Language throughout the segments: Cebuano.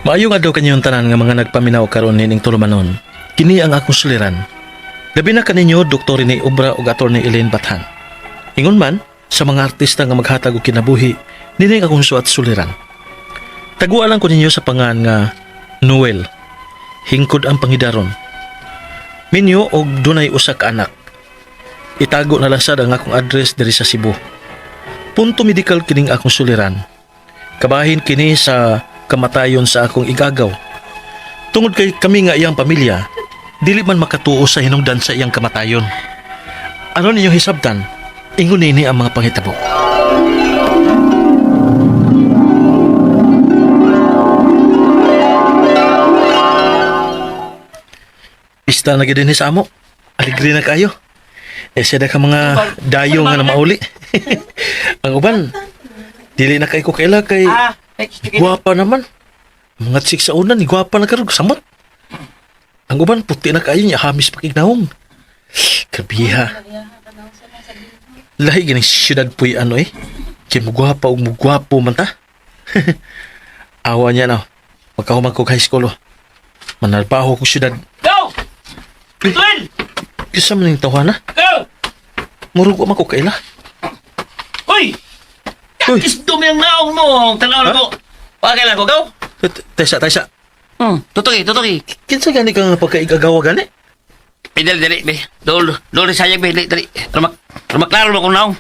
Maayong adlaw kanyong tanan nga mga nagpaminaw karon nining tulumanon. Kini ang akong suliran. Labi na kaninyo Dr. Rene Obra ug Attorney Elaine Bathan. Ingon man sa mga artista nga maghatag og kinabuhi, nining akong suat suliran. Taguan lang ko ninyo sa pangan nga Noel. Hingkod ang pangidaron. Minyo og dunay usa ka anak. Itago na lang sad ang akong address diri sa Cebu. Punto medical kining akong suliran. Kabahin kini sa kamatayon sa akong igagaw. Tungod kay kami nga iyang pamilya, dili man makatuo sa hinungdan sa iyang kamatayon. Ano ninyo hisabtan? Ingon nini ang mga panghitabo. Pista na gid dinhi sa amo. Aligre na kayo. Eh siya ka mga dayo nga na mauli. Ang uban, dili na kay ko kaila kay guwapa naman. Mga chicks sa una ni guwapa na karon samot. Ang uban puti na kayo niya hamis pakignahong. Grabiha. Lahi gining syudad puy ano eh. Kay mugwapa ug mugwapo man ta. Awa niya na. Magkahuman ko high school oh. Manarbaho ko syudad. Go! Twin! Kisa man yung tawana. Go! Murug wa man ko kaila. Uy! Uy. Kakis dumi ang naong mo! Tanaw na ko! Pakay lang ko, go! Taysa, taysa. Tutuki, tutuki. Kinsa gani ka nga pagkaigagawa gani? Ay, dali, dali, dali. Dol, dol, sayag, be, dali, dali. Ramak, ramaklaro mo kong naong.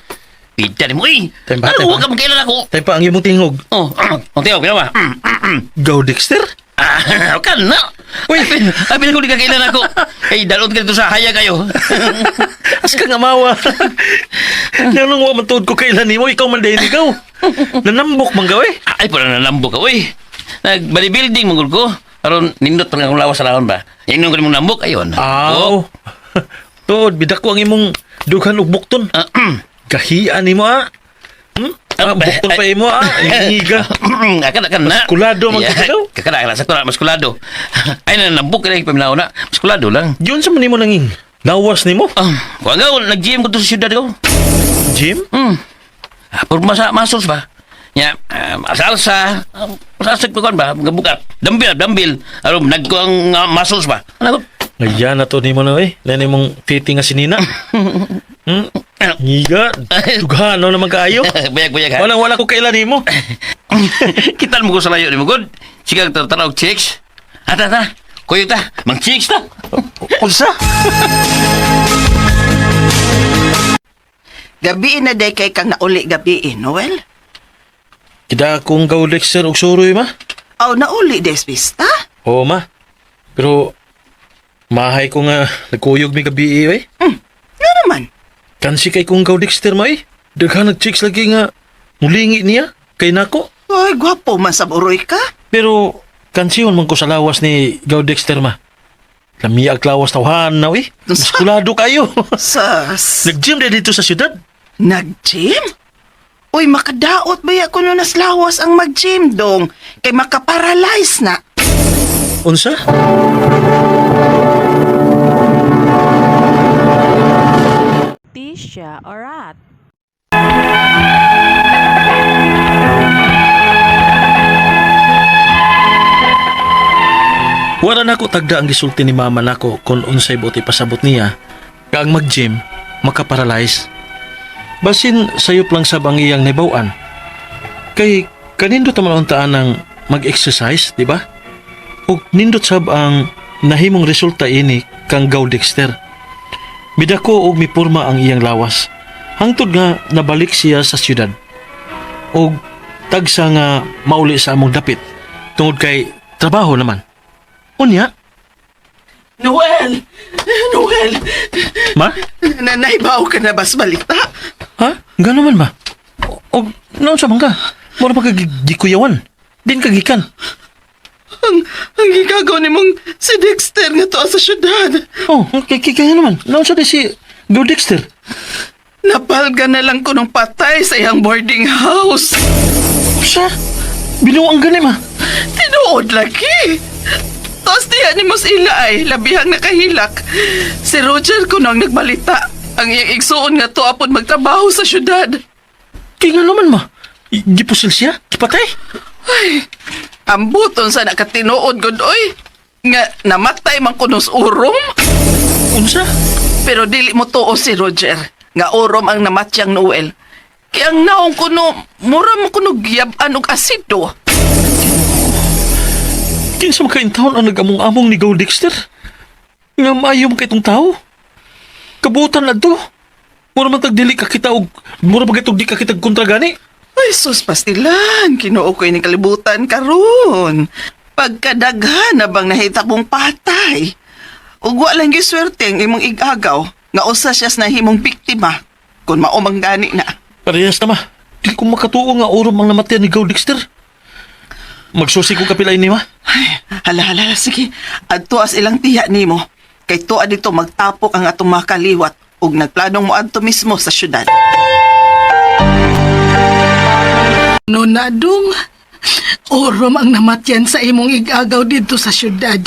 Pita ni mo, eh. Time ba, Ano, time huwag ba? ka magkailan ako. Tayo pa ang imong tingog. Oh, ang tiyo, ginawa. Go Dexter? Ah, kan na. Uy. Ay, ay, ko di ka kailan ako. Ay, dalot ka dito sa haya kayo. As ka nga mawa. Nganong wa man tuod ko kailan nimo, ikaw man din ikaw. Nanambok man gaw eh. Ay, parang nanambok ka, uy. Nag-bodybuilding, manggol ko. Aron, nindot pa nga akong lawas sa lahon ba? Inom ko ni mong nambok, ayun. Aw. Oh. Tuod, bidak ko ang imong dughan og bukton. Ah, Kahian nimo ah. Ah, bukton pa imo ah. Ngiga. Akan akan na. Maskulado man Yeah, ka daw. Kakana akala sa kula maskulado. Ay nanambok kay paminaw na. Maskulado lang. Yun sa man nimo nanging. Lawas nimo. Ah, kuan nga nag-gym ko to sa syudad ko. Gym? Ah, Purma sa muscles ba? Ya, salsa, salsa ko kon ba, gabukat. Dambil, dambil. Aron nagko ang muscles ba. Ano ko? Ngayon na to nimo na eh. Lain imong fitting nga sinina. Ngiga. Dughan no naman kaayo. Bayag bayag ha. Wala wala ko kailan nimo. Kita mo ko sa layo nimo god. Sige tanaw chicks. Ata ta. Kuyo ta, mang chicks ta. Unsa? Gabi na day kay kang nauli gabi eh, Noel. Kida akong gaw Dexter og suroy ma. Aw, nauli des bista. Oo ma. Pero mahay ko nga nagkuyog mi gabi eh. Nga naman. Kansi kay kong gaw Dexter ma eh. Daghan nag chicks lagi nga mulingi niya kay nako. Uy, gwapo man sa uroy ka. Pero kansiyon man ko sa lawas ni gaw Dexter ma. Lamiag lawas tawhan na eh. Maskulado kayo. Sas. Nag-gym na dito sa syudad. Nag-gym? Uy, makadaot ba ya kuno nas lawas ang mag-gym dong? Kay makaparalyze na. Unsa? Tisha Orat. Wala nako tagda ang gisulti ni mama nako kung unsay buti pasabot niya ka ang mag-gym makaparalyze. Basin sayop lang sab ang iyang nahibaw-an. Kay kanindot naman untaan ang mag-exercise, di ba? Ug nindot sab ang nahimong resulta ini kang Gaw Dexter. Midako og mipurma ang iyang lawas. Hangtod nga nabalik siya sa syudad. Og tagsa nga mauli sa among dapit tungod kay trabaho naman. Unya, Noel! Noel! ma? Nanaybaw ka na bas balita? Ha? Gano'n man ba? O, noon sa man ka? Mura pa kagikuyawan. Din kagikan. Ang gigagaw ni mong si Dexter nga to sa syudad. Oh, kay kay kaya naman. Noon sa di si Go Dexter. Napalga na lang ko ng patay sa iyang boarding house. Usa? Binuang gani ma. Tinuod lagi. Tapos diyan ni Mos ila ay labihang nakahilak. Si Roger kuno ang nagbalita. Ang iyang igsuon nga to apod magtrabaho sa syudad. Kaya nga naman ma. Gipusil siya? Gipatay? Ay, ambuton sa nakatinuod gud oy. Nga namatay man kuno sa urom. Unsa? Pero dili mo tuo si Roger nga urom ang namatyang Noel. Kaya ang naong kuno, mura mo kuno giyab-an og asido. Kinsa man kaintawon ang nag-among-among ni Gaw Dexter? Nga maayo man kay itong tao? Kabutan na to. Mura man tag dili ka kita og mura man kitog di ka kita kontra gani. Ay, sus pastilan, kinuo ko ini kalibutan karon. Pagkadaghan na bang nahita kong patay. Ug wa lang giswerte ang imong igagaw nga usa siya sa nahimong biktima kung mao man gani na. Parehas na ma. Di ko makatuo nga orom ang namatayan ni Gaw Dexter. Magsusi ko kapilay ni ma. Ay, hala, hala, hala, sige. Adto as ilang tiya nimo. Kay tuwa dito magtapok ang atong mga kaliwat ug nagplanong moadto mismo sa syudad. No na dong, orom ang namatyan sa imong igagaw dito sa syudad.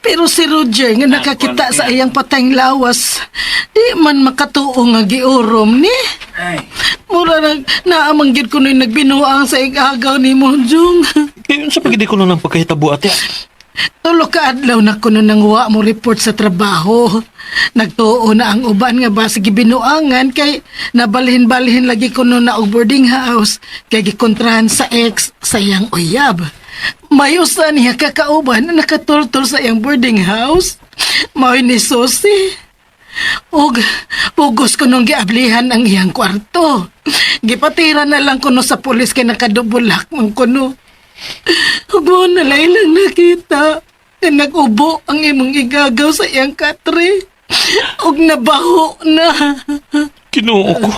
Pero si Roger nga nakakita sa iyang patayng lawas, di man makatuo nga giurom ni. Mura nang naamang gyud kuno'y nagbinuang sa igagaw ni Monjong. Kaya unsa pagidi ko nang pagkahitabo ate? Tulo ka adlaw na kuno nang wa mo report sa trabaho. Nagtuo na ang uban nga ba sa gibinuangan kay nabalhin-balhin lagi kuno na og boarding house kay gikontrahan sa ex sa iyang uyab. May usa niya kakauban na nakatultol sa iyang boarding house. Mao'y ni Susi. Og pugos ko nung giablihan ang iyang kwarto. Gipatira na lang kuno sa pulis kay nakadubulak man kuno. Ug mo na lang nakita nga nag-ubo ang imong igagaw sa iyang katre. Ug nabaho na. Kinuo ko.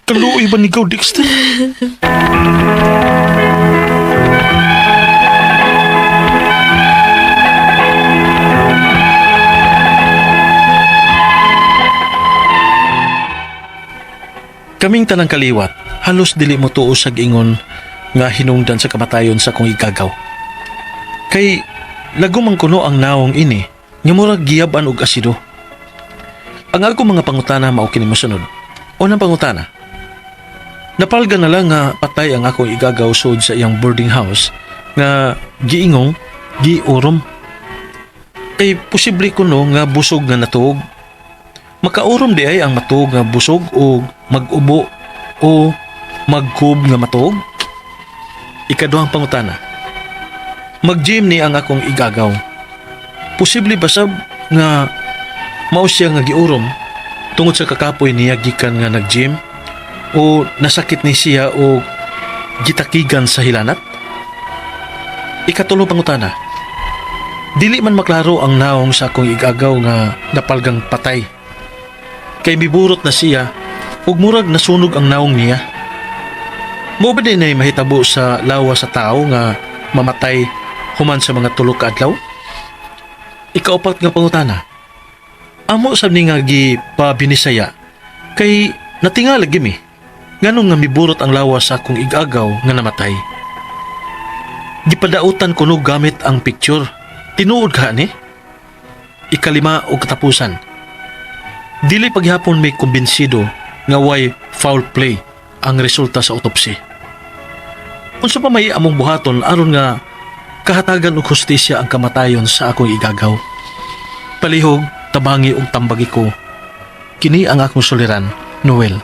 Kaluoy ba ni Gaw Dexter? Kaming tanang kaliwat, halos dili mo tuo sa ingon nga hinungdan sa kamatayon sa kong igagaw. Kay lagumang kuno ang naong ini nga murag giyaban og asido. Ang akong mga pangutana mao kini mosunod. Unang pangutana. Napalga na lang nga patay ang akong igagaw sud sa iyang boarding house nga giingong giurom. Kay posible kuno nga busog nga natuog. Makaurom di ay ang matuog nga busog o mag-ubo o magkub nga matuog. Ikaduhang pangutana. Mag-gym ni ang akong igagaw. Posible ba sab nga mao siya nga giurom tungod sa kakapoy niya gikan nga nag-gym o nasakit ni siya o gitakigan sa hilanat? Ikatulo pangutana. Dili man maklaro ang naong sa akong igagaw nga napalgang patay. Kay miburot na siya ug murag nasunog ang naong niya. Mo ba din ay mahitabo sa lawa sa tao nga mamatay human sa mga tulo ka adlaw? Ikaupat nga pangutana. Amo sab ni nga gipabinisaya kay natingala gimi nganong nga miburot ang lawas sa akong igagaw nga namatay. Gipadautan kuno gamit ang picture. Tinuod ka ni? Ikalima og katapusan. Dili paghapon may kumbinsido nga way foul play ang resulta sa autopsy. Unsa pa may among buhaton aron nga kahatagan og hustisya ang kamatayon sa akong igagaw? Palihog, tabangi og tambagi ko. Kini ang akong suliran, Noel.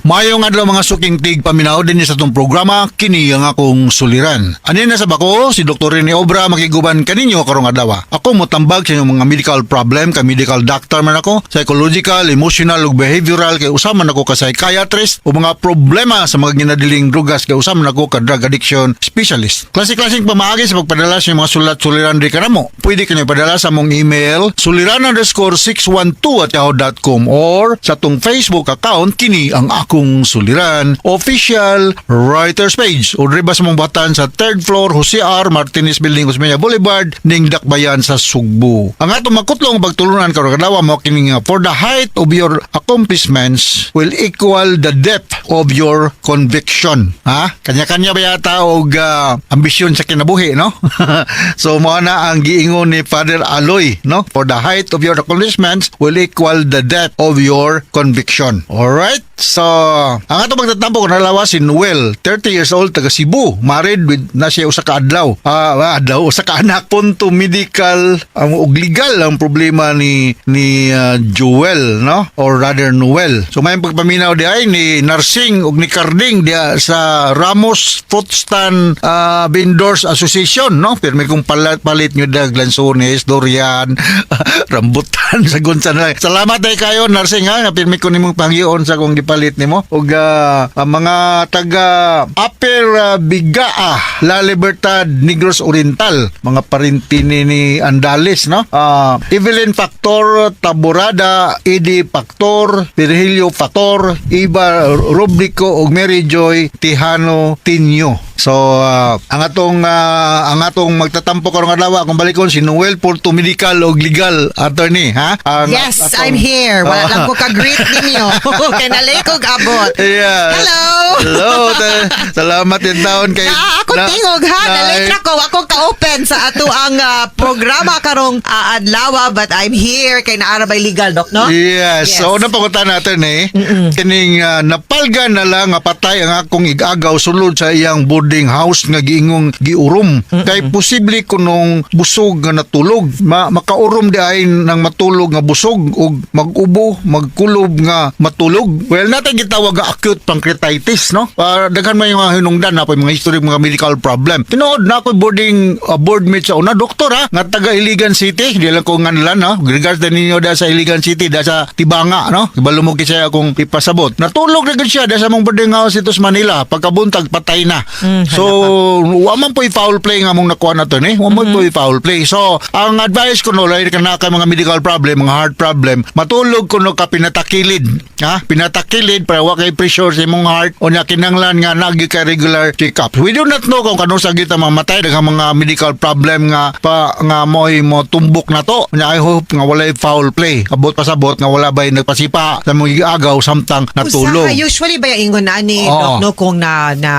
Mayong adlaw mga suking tig paminaw din sa atong programa kini ang akong suliran. Ani na sa bako si Dr. Rene Obra makiguban kaninyo karong adlaw. Ako motambag sa inyong mga medical problem kay medical doctor man ako, psychological, emotional ug behavioral kay usa man ako ka psychiatrist o mga problema sa mga ginadiling drugas kay usa man ako ka drug addiction specialist. Klase-klaseng pamaagi sa pagpadala sa inyong mga sulat suliran di kanamo. Pwede kanyo padala sa among email suliran_612@yahoo.com or sa atong Facebook account kini ang akong suliran official writers page o diri ba sa mong batan sa third floor Jose R. Martinez Building, Osmeña Boulevard, ning Dakbayan sa Sugbo. Ang atong makutlong pagtulunan karong adlaw mo kini nga for the height of your accomplishments will equal the depth of your conviction. Ha? Kanya-kanya ba yata og ambisyon sa kinabuhi, no? So mao na ang giingon ni Father Aloy, no? For the height of your accomplishments will equal the depth of your conviction. All right? So So, ang ato magtatampo kung nalawa si Noel, 30 years old, taga Cebu, married with na siya usa ka adlaw. Adlaw usa ka anak. Punto medical ang og legal ang problema ni Joel, no? Or rather Noel. So may pagpaminaw di ay ni Narsing ug ni Carding diya sa Ramos Fruit Stand Vendors Association, no? Pero may kung palit nyo dag lansones, durian, rambutan, sa gunsa na lang. Salamat ay kayo, Narsing, ha. Nga pirmi ko nimong pangyoon sa kong gipalit nimo. Ug ang mga taga Upper Bigaa, La Libertad, Negros Oriental, mga parintini ni Andales, no? Evelyn Factor, Taborada, Eddie Factor, Virgilio Factor, Iba Rubrico ug Mary Joy Tijano Tinio. So ang atong magtatampo karong adlaw akong balikon si Noel Porto, medical og legal attorney, ha? Ang Yes, I'm here. Wala lang ko ka-greet ninyo. Kay na-late kog abot. Hello! Hello. Salamat din taon kay Na, ako tingog ha, na-late na ko. Ako ka-open sa ato ang programa karong adlaw, but I'm here kay naara bay legal doc, no? Yes. Yes. So, unang pangutan natin eh, kining napalgan na lang nga patay ang akong igagaw sulod sa iyang boarding house nga giingong giurom. Kay posible kunong busog nga natulog. Makaurom di ay nang matulog nga busog ug mag-ubo, magkulob nga matulog. Well, natin gitawag nga acute pancreatitis, no? Daghan man yung mga hinungdan na po mga history, mga medical problem. Tinuod na ako boarding board mate sa una, doktor ha, nga taga Iligan City, di lang ko nganlan ha. Regards din ninyo da sa Iligan City, da sa Tibanga, no? Ibalo mo kisaya akong ipasabot. Natulog na gud siya da sa mong boarding house dito sa Manila. Pagkabuntag, patay na. So, wa man po'y foul play nga mong nakuha na to, ni. Wa man po'y foul play. So, ang advice ko no, lahi ka na kay mga medical problem, mga heart problem, matulog kuno ka pinatakilid. Ha? Pinatakilid para wa kay pressure sa imong heart o nya kinanglan nga nagi ka regular check-up. We do not know kung kanus-a gyud ta mamatay, daghang mga medical problem nga pa nga mo'y mo tumbok na to. Nya I hope nga walay foul play. Abot pasabot nga wala bay nagpasipa sa mong agaw samtang natulog. Usaha, usually ba yung ingon na ni Oo. Doc, no, kung na na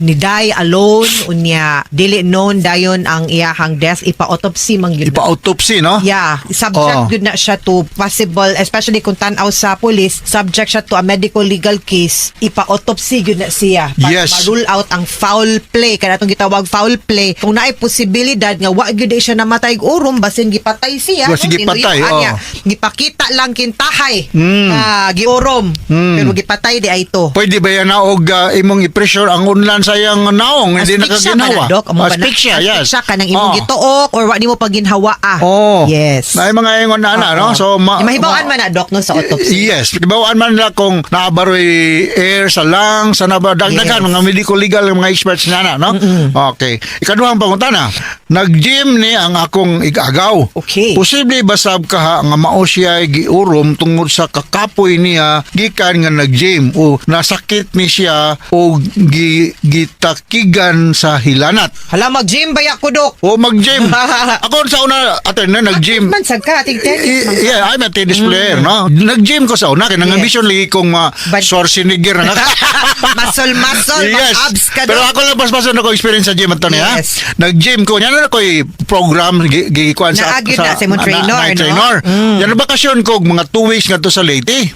ni die alone unya dili known dayon ang iyahang death, ipa-autopsy man gyud na. Ipa-autopsy, no? Yeah, subject Oo. gyud na siya to possible, especially kung tan-aw sa police, subject siya to a medical legal case, ipa-autopsy gyud na siya para ma-rule out ang foul play. Kaya atong gitawag foul play, kung naay posibilidad nga wa gyud siya namatay og urom, basin gipatay siya. Basin no? gipatay, Tinuyuan oo. niya. Gipakita lang kintahay nga giurom, pero gipatay di ay to. Pwede ba yan na og imong i-pressure ang unlan sa iyang naong hindi Asphyxia ba nakaginawa? na, Dok? Amo ba na? Asphyxia, yes. Asphyxia ka nang imong gituok or wa nimo paginhawa ah. Oh. Yes. Na mga ingon na ana, no? Oo. So Mahibawaan man na, Dok, no, sa autopsy. Yes, hibawaan man nila kung naabaroy air sa lungs, sa naba dagdagan mga medical legal mga experts na na, no? Okay. Ikaduhang pangutana, nag-gym ni ang akong igagaw. Posible ba sab kaha nga mao siya giurom tungod sa kakapoy niya gikan nga nag-gym o nasakit ni siya o gitakigan sa hilanat? Hala, mag-gym ba ko, Dok? O mag-gym. Ako sa una, ate na nag-gym. Man sad ka, tig tennis man ka. Yeah, I'm a tennis player, no? Nag-gym ko sa una, kaya nang ambisyon lagi kong Schwarzenegger na. Muscle, muscle, mag-abs ka, Pero Dok. ako lang paspasan ako experience sa gym, Anthony, ha? Yes. Nag-gym ko, yan na ako'y program gikuan sa Naagyo na sa imong trainer, no? Trainer. Yan na bakasyon ko mga 2 weeks nga to sa Leyte.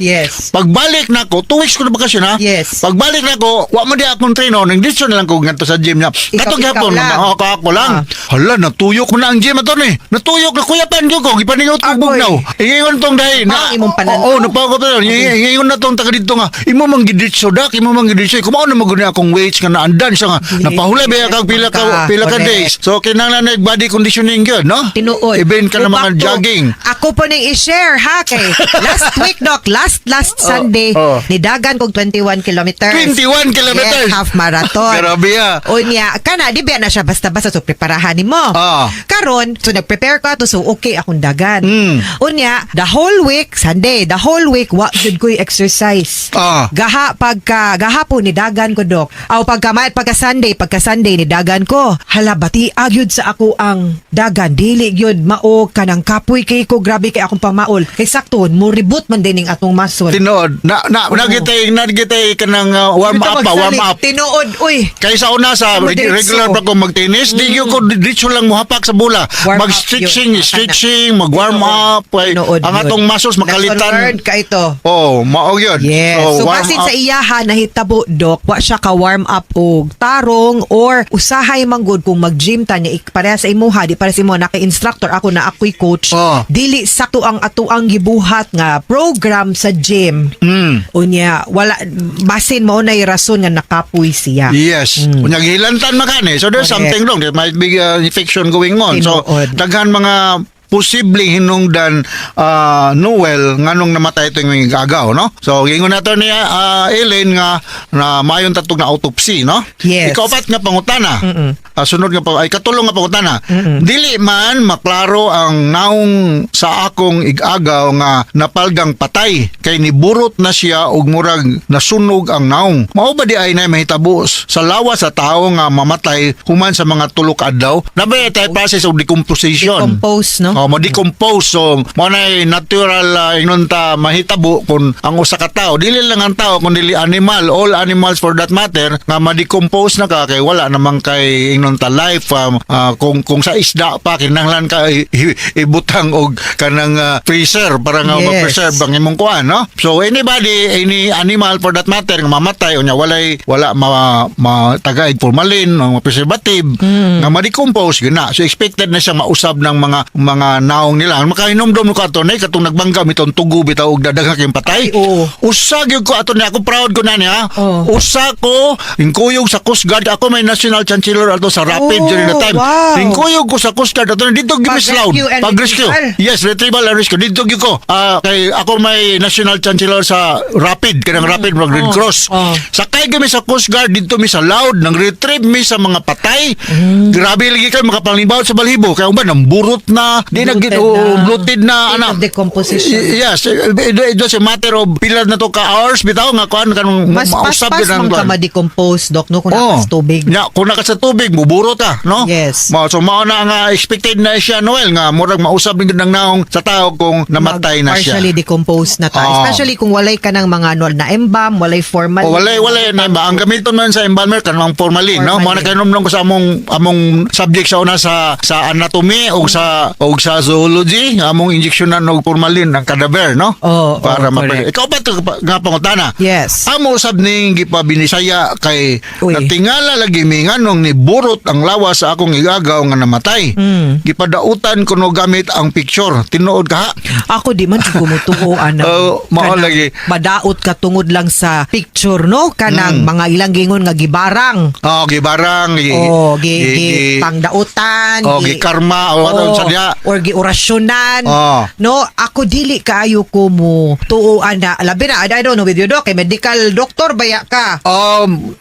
Pagbalik na ko, 2 weeks ko na bakasyon ha. Pagbalik na ko, wa mo di akong trainer, nang ditso na lang ko ngadto sa gym niya. Ikaw- Katong ikaw gihapon, lang. ako, ako lang. Hala, natuyok mo na ang gym ato ni. Natuyok na kuyapan ko ko, gipaningot ko Agoy. bugnaw. Ingon tong dahil Parang imong pananaw. Oo, napaw ko pero ingon na tong taga dito nga, imo man giditso dak, imo man giditso. Kumao na maguni akong weights nga naandan siya nga. Dili, Napahulay ba kag pila ka days. So kinahanglan na body conditioning gyud, no? Tinuod. Even ka na Go mga back to- jogging. Ako po ning i-share ha kay last week, Doc, last last Sunday nidagan kog 21 kilometers. 21 kilometers? Yes, half marathon. Grabe ah. Unya, kana di ba na siya basta-basta, so preparahan nimo. Karon, so nagprepare ko ato, so okay akong dagan. Unya, the whole week, Sunday, the whole week wa jud ko'y exercise. Gaha pagka Gahapon ni dagan ko, Dok. Aw pagka pagka Sunday ni dagan ko. Hala, bati agyud sa ako ang dagan, dili gyud mao kanang kapoy kay ko, grabe kay akong pamaol. Kay sakto mo reboot man din ning atong muscle. Tinuod na nagitay kanang warm up pa, warm up. Tinuod, uy. Kay sa una sa Mo diretso. regular pa ko magtennis, di gyud ko diretso lang muhapak sa bola. Warm up Mag-stretching, yun. stretching, mag-warm up, kay Tinuod ang yun. atong muscles makalitan. Lesson learned ka ito. Oh, mao yun. Yes. So, warm basin up. sa iyaha nahitabo, Dok, wa siya ka warm up og tarong or usahay manggod kung mag-gym ta niya pareha sa imuha, di pareha sa imuha naka-instructor ako na ako'y coach. Oh. Dili sakto ang atuang gibuhat nga program sa gym. Unya wala, basin mao nay rason nga nakapoy siya. Yes. Unya gihilantan man kani. So there's Correct. something wrong. There might be infection going on. So Tinuod. daghan mga posibleng hinungdan, Noel, nganong namatay itong mga agaw, no? So gingon nato niya Elaine nga na mayon tatog na autopsy, no? Yes. Ikaupat nga pangutana. Sunod nga pa ay katulong nga pangutana. Dili man maklaro ang naong sa akong igagaw nga napalgang patay kay niburot na siya og murag nasunog ang naong. Mao ba di ay na mahitabo sa lawas sa tawo nga mamatay human sa mga 3 ka adlaw? Nabay tay process of decomposition. Decompose, no? Oh, mo-decompose. So mo na natural ingnon ta mahitabo kung ang usa ka tawo, dili lang ang tao kun dili animal, all animals for that matter, nga ma-decompose na ka kay wala namang kay ingnon ta life, kung sa isda pa kinahanglan ka ibutang og kanang freezer para nga ma-preserve ang imong kuan, no? So anybody, any animal for that matter nga mamatay unya walay wala ma, matagaig formalin o preservative nga ma-decompose gyud na. So expected na siya mausab ng mga naong nila. Makahinomdom ko ato na katong nagbangga mitong tugo bitaw og dadaghan kayong patay. Ay, oo. Usa gyud ko ato ni, ako proud ko na niya. Oo. Usa ko hingkuyog sa Coast Guard. Ako may national chancellor ato sa Rapid during the time. Hingkuyog ko sa Coast Guard ato dito gyud Pag-rescue Loud. and Pag-rescue. retrieval. Yes, retrieval and rescue. Dito gyud ko. Kay ako may national chancellor sa Rapid, kanang Rapid mag Red Cross. Sakay kami sa Coast Guard dito mi sa Loud nang retrieve mi sa mga patay. Grabe lagi kay makapanglibaw sa balhibo kay uban namburot na, di na Bloated gid oh, na. bloated na State ana. of decomposition. Yes, it was a matter of pila na to ka hours bitaw nga kuan kanang Mas mausab paspas gyud ang man ka kuan. ma-decompose, Dok, no? Kung Oh. nakas tubig. Nya, kung naka sa tubig, muburot ka, no? Yes. So mao na nga expected na siya, Noel, nga murag mausab din ng naong sa tao kung namatay na siya. Partially decomposed na ta. Oo. Especially kung walay ka ng mga ano, na embalm, walay formal. O walay na ba ang gamiton man sa embalmer kanang formalin, no? Mo na kainom ko sa among among subject sa una sa anatomy o sa zoology, among injeksyonan og formalin ang cadaver, no? Oo, para oo, correct. Ikaw pa to nga pangutana. Yes. Amo usab ning gipabinisaya kay Uy. natingala lagi mi nganong niburot ang lawas sa akong igagaw nga namatay. Gipadautan kuno gamit ang picture. Tinuod ka ha? Ako di man jud kumutuo ana. Oo, mao Kanang lagi. madaot ka tungod lang sa picture, no? Kanang mga ilang gingon nga gibarang. Oh, gibarang, gi, Oh, gi, gi, pangdautan, Oh, gi karma o ano sa diya. Or gi orasyonan. Oh. No, ako dili kaayo ko mo tuo ana. Labi na, I don't know with you, Doc, kay medical doctor baya ka.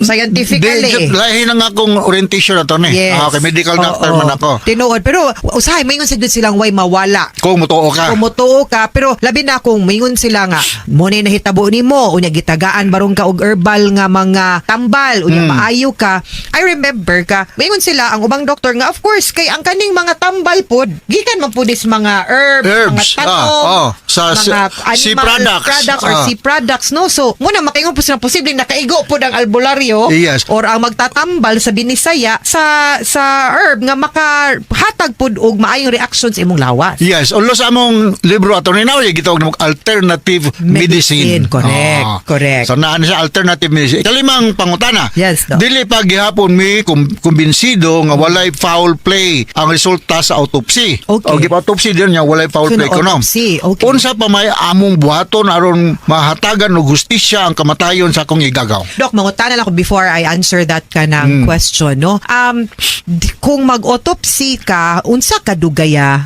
Scientifically. Di, lahi na nga akong orientation na to ni. Yes. Ah, okay, medical doctor Oo. man ako. Tinuod. Pero usahay maingon sa silang way mawala. Kung mutuo ka. Kung mutuo ka, pero labi na kung maingon sila nga mo na nahitabo nimo, unya gitagaan barong ka og herbal nga mga tambal, unya maayo ka. I remember ka, maingon sila ang ubang doktor nga of course kay ang kaning mga tambal pod gikan man pud is mga herbs, Herbs, mga tanom, ah, oh, sa mga sea animal products, or ah. sea products, no? So muna makaingon po sila posible nakaigo pod ang albularyo or ang magtatambal sa binisaya sa herb nga makahatag pod og maayong reaction sa imong lawas. Yes, ulo sa among libro ato ni now gitawag na alternative medicine. Medicine, correct, correct. So naa na siya alternative medicine. Ikalimang pangutana. Yes, Doc. Dili pa gihapon mi kumbinsido nga walay foul play ang resulta sa autopsy. Okay. O gipa-autopsy din niya walay foul So, play kuno. na-autopsy, okay. Unsa pa may among buhaton aron mahatagan og hustisya ang kamatayon sa akong igagaw? Dok, mangutana lang ako before I answer that kanang question, no? Kung mag-autopsy ka, unsa ka dugaya,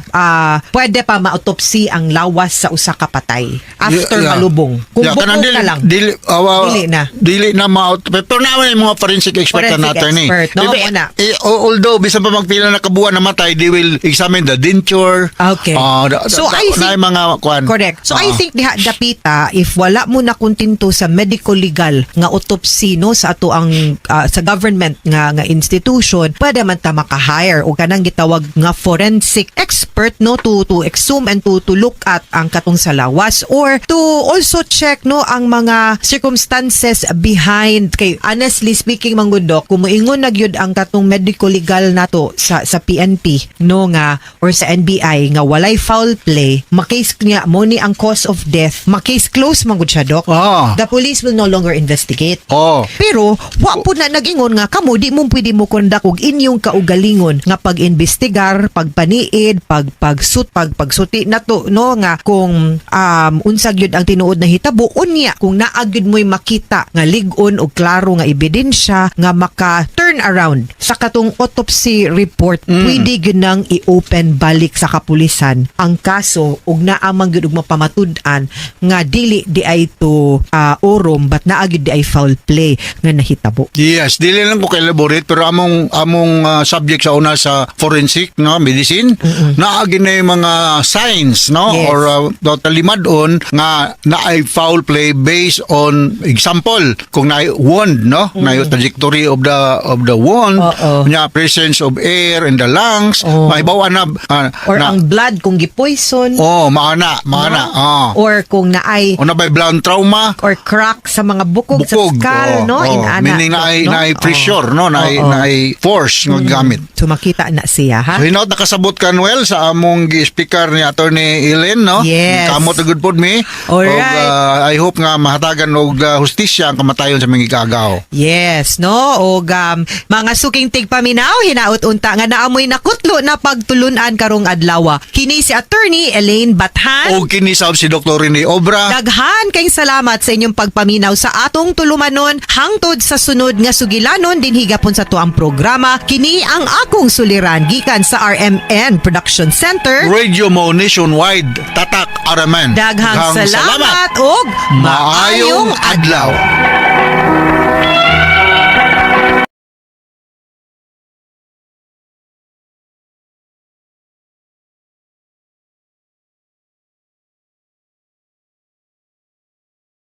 pwede pa ma-autopsy ang lawas sa usa ka patay after malubong? Kung Yeah, buko kanang ka lang. Dili, Dili na. Dili na ma pero na may mga forensic expert Forensic na natin expert, no? eh. Muna. Although bisan pa magpila na kabuan na matay, they will examine the dentures, pressure. So, I think- naay mga kuan. Correct. So I think diha dapita, if wala mo na kontento sa medical legal nga autopsy, no, sa ato ang sa government nga institution, pwede man ta maka-hire og kanang gitawag nga forensic expert, no, to exhume and to look at ang katong sa lawas or to also check, no, ang mga circumstances behind. Kay honestly speaking, manggudok, kung moingon na gyud ang katong medical legal nato sa PNP, no, nga or sa NBI nga walay foul play, makase niya mo ni ang cause of death, makase close man gud siya, dok. The police will no longer investigate. Pero wa po na nag-ingon nga kamo di mo pwede mo conduct og inyong kaugalingon nga pag-investigar, pagpaniid, pagsuti nato, no, nga kung unsa gyud ang tinuod na hitabo. Unya kung naa gyud mo'y makita nga lig-on og klaro nga ebidensya nga maka turn around sa katong autopsy report, pwede gyud nang i-open balik sa kapulisan ang kaso ug naa man gyud og mapamatud-an nga dili di ay to orom but naa gyud di ay foul play nga nahitabo. Yes, dili lang ko elaborate pero among subject sa una sa forensic, no, medicine, naa gyud na yung mga signs, no, or talimad-on nga naay foul play based on example kung naay wound, no, naay trajectory of the wound, nya presence of air in the lungs, mahibaw na Or na, ang blood kung gipoison. Oh, maana, maana. No? Oh. Or kung naay O na by blunt trauma, or crack sa mga bukog, bukog, sa skull, oh, no, oh. inana, Meaning naay no? naay pressure, no, naay naay force nga gamit. So makita na siya, ha. So hinaut nakasabot ka, Noel, sa among gi-speaker ni Attorney Ellen, no? Yes. Kamot na gud pod mi. Alright. Og, I hope nga mahatagan og hustisya ang kamatayon sa mga igagaw. Yes, no? Og mga suking tigpaminaw, hinaut unta nga naamoy nakutlo na pagtulunan karong adlaw. Kini si Attorney Elaine Bathan. Og kini sab si Dr. Rene Obra. Daghan kayong salamat sa inyong pagpaminaw sa atong tulumanon hangtod sa sunod nga sugilanon dinhi gapon sa tuang programa. Kini ang Akong Suliran gikan sa RMN Production Center. Radio Mo Nationwide, Tatak RMN. Daghang salamat, og Maayong adlaw.